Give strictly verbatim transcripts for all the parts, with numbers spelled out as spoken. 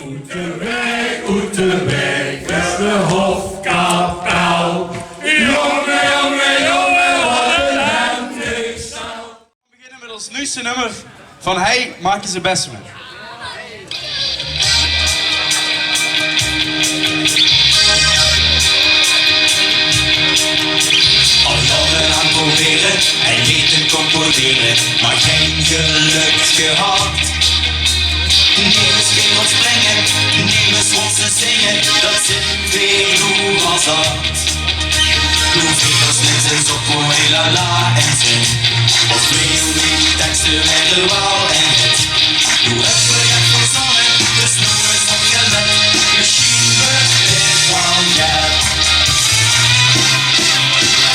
Oet de waeg, oet de waeg, is de hofkapel. Jónge, jónge, jónge, wat ein hemd is. V'r beginne mit ós nuujste nummer van Hey, maak ins 'n bèste van. Al jaorelang probere en wete componere, maar gein gelök gehad. Nemes kin springe, nemes wol zinge, dat zeen veer noe al zat. Noe veer ós nemes op voor hey la la en zing. Of veer wie tekste waere waal en hit. Noe höbbe veer 't verzónne, dus noe is 't gelet. Mesjien wuuert dit waal jet.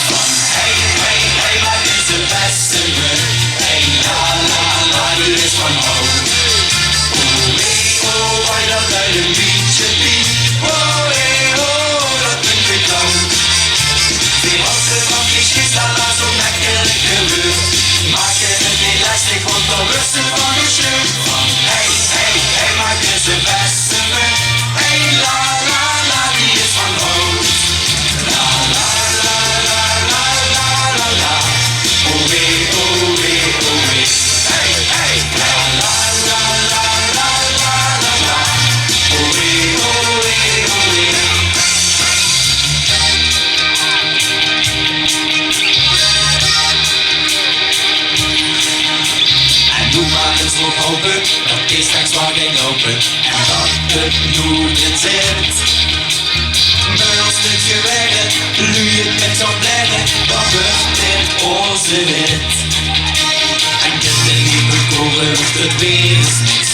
Van hey, hey, hey, maak ins 'n bèste van. Hey, la, la, la, die is van Hout. Oh, wee, oh, wee, dat deit 'n bietje pien. Oh, hey, oh, dat klink weer koud. Veer hawwe van die schietsalade zo mekkelik gebeurd. Make 't neet lestig, want dan wuuert ze van gesjeurd. Van hey, hey, hey, maak ins 'n bèste van. Hey, la, la, la, die is van Hout. La, la, la, la, la, la, la, la. Oh wee, oh wee, oh wee. Hey, hey. La, la, la, la, la, la, la, la. Oh wee, oh wee, oh wee. En noe maar ins op hope dat dit straks waal geit loupe en dat 't noe d'rin zit. Bie ós stökske waere, luuj 't mit gaon blaere, dan wuuert dit ózze hit. En kint 't neet bekore, wuuert 't weer ins niks.